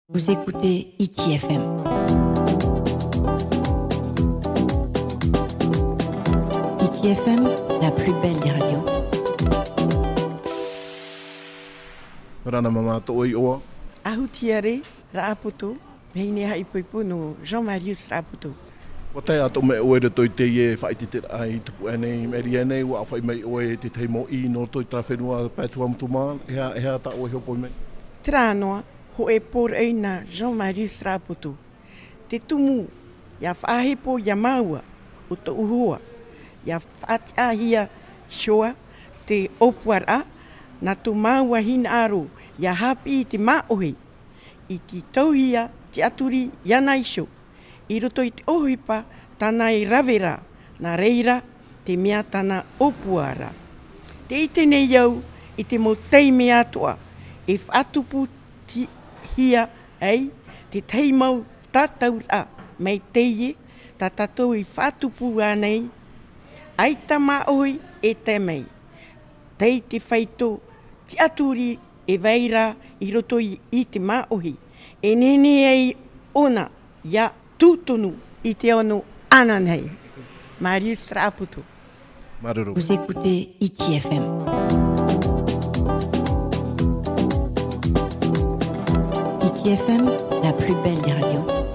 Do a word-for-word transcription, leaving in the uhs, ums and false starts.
Vous écoutez Hiti F M. Hiti F M, la plus belle des radios. Rana mama to oi oa. Ahutiare Raapoto, vahine haʻaipoipo nō Jean Marius Raapoto. ʻUa tae atoʻa mai ʻoe i roto i teie faʻaʻiteʻiteraʻa i tupu aʻe nei, maʻiri aʻe nei, ʻua ʻāfaʻi mai ʻoe i te tahi mōʻī nō roto i terā fenua pae Tuamotu mā, e aha, e aha tā ʻoe hopoiʻa mai? Terā noa, hōʻē poroʻi nā Jean Marius Raapoto. Te tumu, ʻia faʻahepo ia māua, ʻo tōʻu hoa, ʻia faʻatiʻahia iho ā te ʻōpuaraʻa, nā tō māua hinaʻaro, ʻia haʻapiʻi i te māʻohi, i te tauhia tiʻaturi iāna iho, i roto i te ʻohipa tāna e rave ra, nā reira te mea tāna ʻōpuaraʻa. Tē ʻite nei au i te mau taime atoʻa e faʻatuputihia ai te tahi mau tātauraʻa mai teie tā tātou i faʻatupu ānei, ʻaita māʻohi e tae mai. Tei te faito tiʻaturi e vai ra i roto i, i te māʻohi. E nehenehe ai ʻōna ʻia tū tonu i te ono ananahi. Marius Raapoto. Māuruuru. Vous écoutez Hiti F M. Hiti F M, la plus belle des radios.